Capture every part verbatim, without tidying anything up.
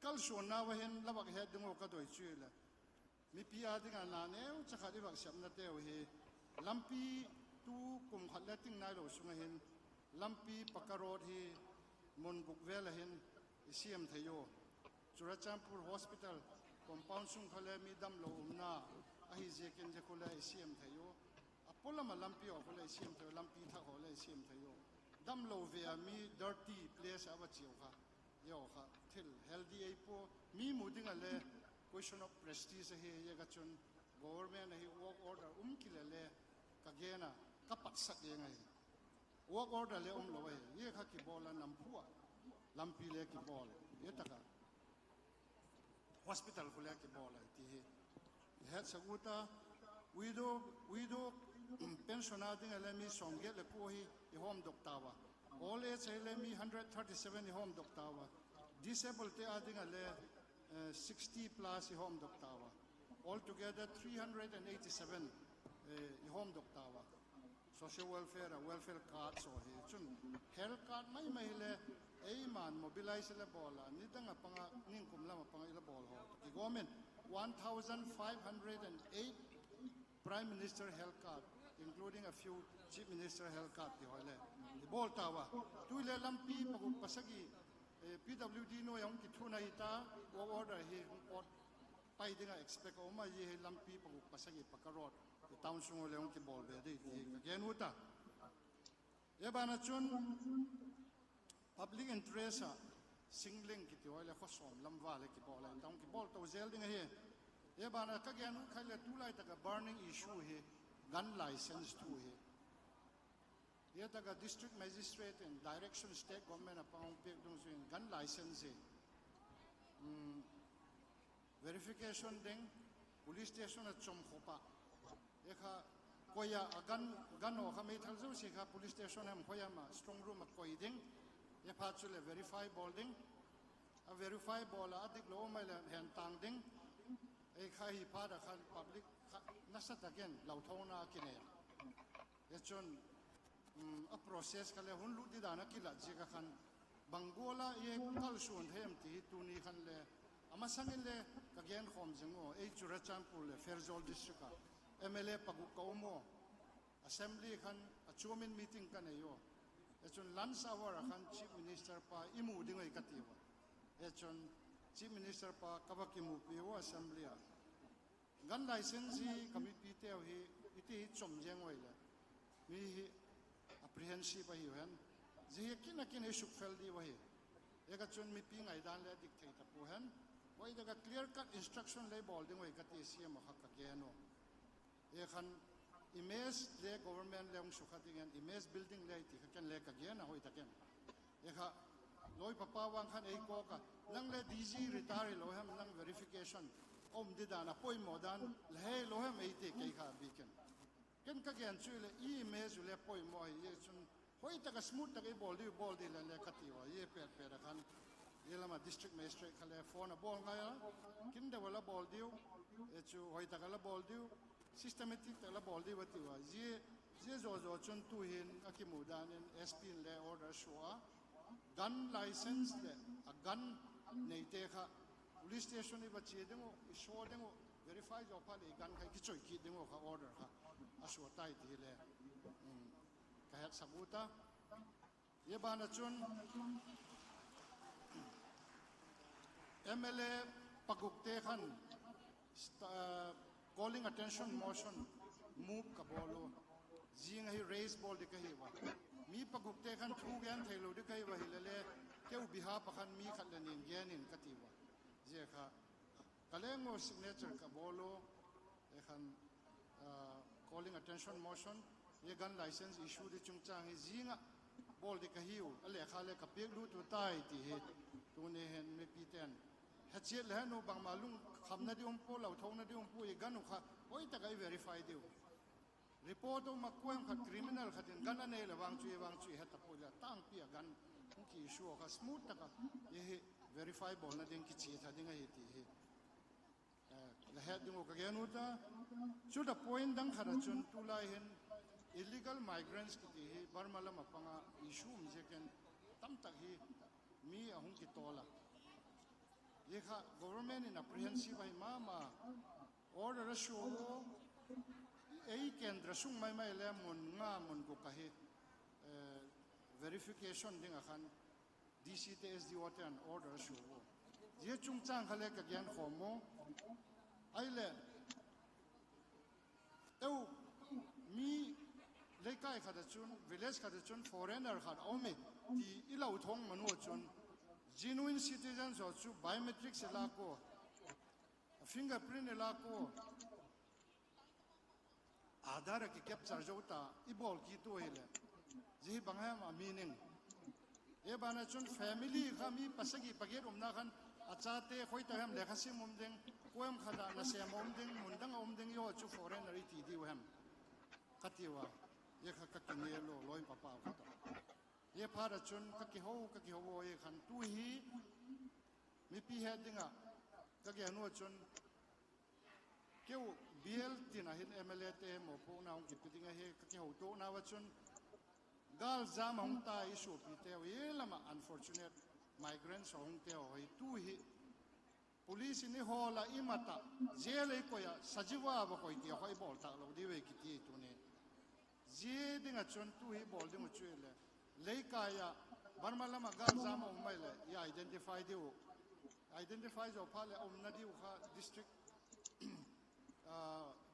kalsuannau a hin la vak het ding uh ka doi chu leh, mipi â ding a na neucha khat i vak sepnateu hi, lampi tu kum khat le ting nailo sung a hin, lampi pakka road hi mun guk vêl a hin i siam thei u. Churachandpur Hospital compound sung kha le mi damlo umna ahi ziakin zia khu le i siam thei u. A pualam ah lampi haw khu le i siam thei u, lampi thak haw le i siam thei u. Damlo ve a mi dirty place a va chiau kha, zia kha thil healthy ei pua, mi mu ding a le question of prestige ahi. Ziak a chun government a hi work order um kile le ka gen a, ka patsak ding ahi. Work order le umlo ahi, zia kha kibawl a, nam phu ah lampi le kibawl, zia tak a hospital khu le kibawl ahi ti hi i hetsak u ta. Widow, widow, pension â ding a le mi sawmgiat leh kua hi i hawmdok tau a. Old age a le mi hundred thirty seven i hawmdok tau a. Disablete â ding a le sixty plus i hawmdok tau a. Altogether three hundred and eighty seven i hawmdok tau a. Social welfare a welfare card saw hi chun, health card mai mai hile eima'n mobilize i la bawl a, nidang a pang a, ningkum lam a pang a i la bawl haw kigawm in, one thousand five hundred and eight Prime Minister health card, including a few Chief Minister health card ti haw le i bawl tau a. Tu'hin le lampi paguk pasagi PWD nuai a hung kithuna hi ta, work order hi hung pawt pai ding a expect a um a, zia hi lampi paguk pasagi pakka road i town sung u le hung kibawl be di ti ka gen u ta. Zia ban a chun public interest ah Singling kiti haw le khaw sawm lam val le kibawl a, hung kibawl to zel ding ahi. Zia ban a ka gen u kha le tulai tak a burning issue hi gun license thu hi. Zia tak a district magistrate in direction state government a pang hung piak dungzui in gun license hi verification ding, police station a chom khop ah, e kha koi a, a gun, gun haw kha meithal zosia kha police station hem khoi hem ah strong room a koi ding, e phat chuleh verify bawl ding, a verify bawl a a diklo um ai leh hentang ding, e kha hi phat a khan public kha nasa tak in lauthona a kinei a. E chun a process kha le hun lut di dan a kilat ziak a khan bang gual a i kalsuan thei em ti hi tuni khan le a masang in le ka genkhawm zing u, ei Churachandpur leh Pherzawl district a MLA paguk ka um u, assembly khan a chuam in meeting ka nei u. E chun lunch hour a khan Chief Minister pa i mu ding ahi ka ti ua. E chun Chief Minister pa ka va kimupi u assembly a. Gun license hi ka mipiteu hi i ti hi chom zeng ua i leh, mi hi apprehensive ahiu hen, zia hi kin a kin i sukfel diu ahi. Zia ka chun mipi ngaidan le a dik thei ta pua hen, hoi tak a clear cut instruction le bawl ding ua i ka ti siam a kha ka gen u. E khan image le government le hung sukha ding in image building le i ti kha ken le ka gen a hoi tak in. E kha loi papa vang khan ei kawk a, nang le DG retire hilo hem, nang verification um di dan a poimaw dan le hei lo hem ei ti kei kha bik in. Ken ka gen chu i leh i image u le poimaw ahi, zia chun hoi tak a smooth tak a i bawl diu bawl di le le ka ti ua, zia pet pet a khan zia lam a district magistrate kha le phone a bawl ngai a, kin deu a la bawl diu, e chu hoi tak a la bawl diu, systematic tak la bawl diu a ti ua. Zia zaw zaw chun tu'hin a kimu dan in SP in le order sua a, gun license leh a gun neite kha police station i va chia ding uh, i saw ding uh, verify zaw phat leh i gun kha i kichoi kit ding uh kha order kha a sua tai ti hile ka hetsak u ta. Zia ban a chun MLA pagukte khan calling attention motion move ka bawl u. Zing ahi raise bawl di ka hi ua. Mi pagukte khan thu gen theilo di ka hi ua hile le, keu behalf a khan mi khat leh ni'n gen in ka ti ua. Zia kha ka leng u signature ka bawl u. E khan calling attention motion, zia gun license issue di chungchâng hi zing ah bawl di ka hiu, a lekha le ka piak lut u tai ti hi tuni hin mipite'n he chiat le he nu, bangma lungkhamna di um pua, lauthona di um pua, i gun u kha hoi tak a i verify diu. Report um a kuang khat criminal khat in gun a nei leh vang chu i vang chu i he ta pua leh tângpi a gun hung ki issue kha smooth tak a i hi verify bawlna ding kichia tha ding ahi ti hi la het ding uh ka gen u ta. To the point dang khat ah chun tulai hin illegal migrants kiti hi Burma lam a pang a issue um ziakin tamtak hi mi a hung kitawl a. Zia kha government in apprehensive ahi ma ma a, order a sua u, ei kendra sung mai mai le mun nga mun guk ahi, verification ding ah khan D C te S D O te'n order a sua u. Zia chungchâng kha le ka genkhawm u. Ahileh, eu, mi, leikai khat ah chun, village khat ah chun foreigner khat a um e ti i lau thawng man ua chun, genuine citizens haw chu biometrics i lâk ua, fingerprint i lâk ua, Aadhaar a ki capture zo ta i bawl kit u hileh, zia hi bang hem a meaning? Zia ban ah chun family kha mi pasagi pagiat umna khan, a chate khoi tak hem lekha sim um ding, kuam khat ah nasêm a um ding, mun dang a um ding, zia chu foreigner i ti diu hem, ka tiu a. Zia kha ka kingel u, lawi papa kha tawh. Zia phat ah chun ka kiho, ka kiho u, zia khan tu hi mipi het ding ah ka gen ua chun, keu bial tin ah hin M L A te mawpuakna hung kipe ding ahi, ka kihotuakna ua chun, gâljam a hung tai i suapiteu, zia lam ah unfortunate migrants a hung teu hi tu hi police in i hawl ah, i mat ah, jail ah i koi ah, sajiwa va koi ti a kha i bawl tâk lo diu e kiti tuni. Zia ding ah chun tu hi bawl ding uh chu hileh, leikai ah Burma lam ah gâljam a um mai leh i identify diu, identify zaw phat leh a umna diu kha district,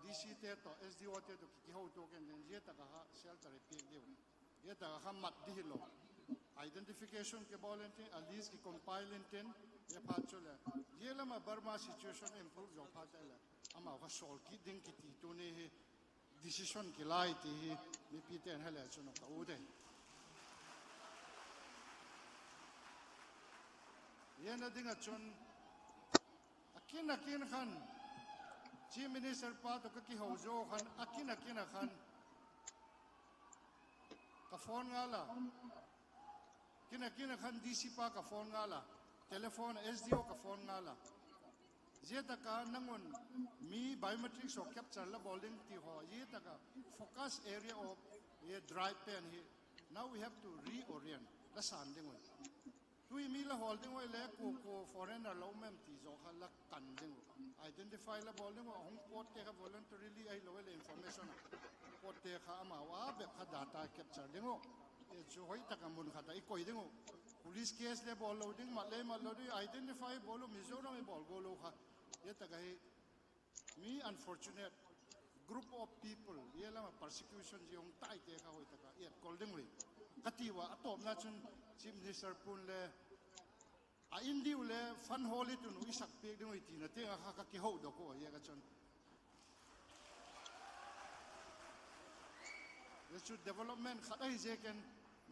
D C te tawh, S D O te tawh ki, kihotuak in ding, zia tak ah kha shelter i piak diu. Zia tak ah kha mat di hilo, identification kibawl intin, a list kicompile intin, zia phat chuleh, zia lam ah Burma situation improve zaw phat leh, amau kha sawl kit ding kiti tuni hi decision kilai ti hi mipite'n he le chun ka ut e. Zia na ding ah chun, a kin a kin khan, Chief Minister pa tawh ka kiho zaw khan, a kin a kin a khan ka phone ngal a, kin a kin a khan D C pa ka phone ngal a, telephone, S D O ka phone ngal a. Zia tak ah nang un mi biometrics haw capture la bawl ding ti haw, zia tak ah focus area of drive pen hi, now we have to reorient, la sân ding un. Tui mi la hawl ding uh le kua kua foreigner la um em ti zaw kha la kan ding uh. Identify la bawl ding uh, a hung pawtte kha voluntarily ahilo leh information a pawtte kha amau a bep kha data capture ding uh. Zia chu hoi tak ah mun khat ah i koi ding uh. Police case le bawl lo ding, mat le mat lo ding, identify bawl uh, Mizoram i bawl gual lo kha. Zia tak ahi, mi unfortunate group of people, zia lam ah persecution zia hung taite kha hoi tak ah i etkol ding ui ka ti ua. A tawpna chun Chief Minister pu'n le a in diu le fund hawl i tun uh i sak piak ding ui tina tiang ah kha ka kihoutuak ua, zia ka chun. Zia chu development khat ahi ziakin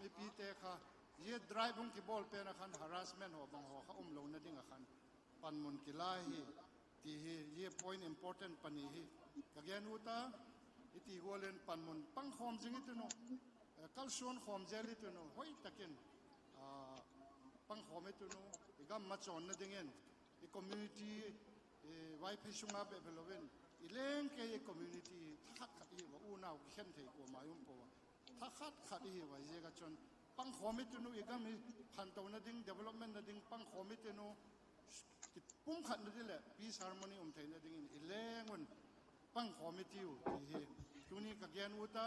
mipite kha, zia drive hung kibawl pen ah khan harassment haw bang haw kha um lona ding ah khan panmun kila hi, ti hi, zia point important pani hi ka gen ut a. I ti gual in panmun pangkhawm zing i tun uh, kalsuan khawm zel i tun uh, hoi tak in pangkhawm i tun uh, i gam machawnna dingin, i community, Vaiphei sung a bep hilo in, i lengkei i community thakhat khat i hiu a, unau kikhen thei kuama i um pua a, thakhat khat i hiu a, ziak a chun pangkhawm i tun uh, i gam hi khantona ding, developmentna ding pangkhawm i tun uh, kipumkhatna ding leh peace harmony um theina dingin i leng un pangkhawm i tiu ti hi tuni ka gen ut a.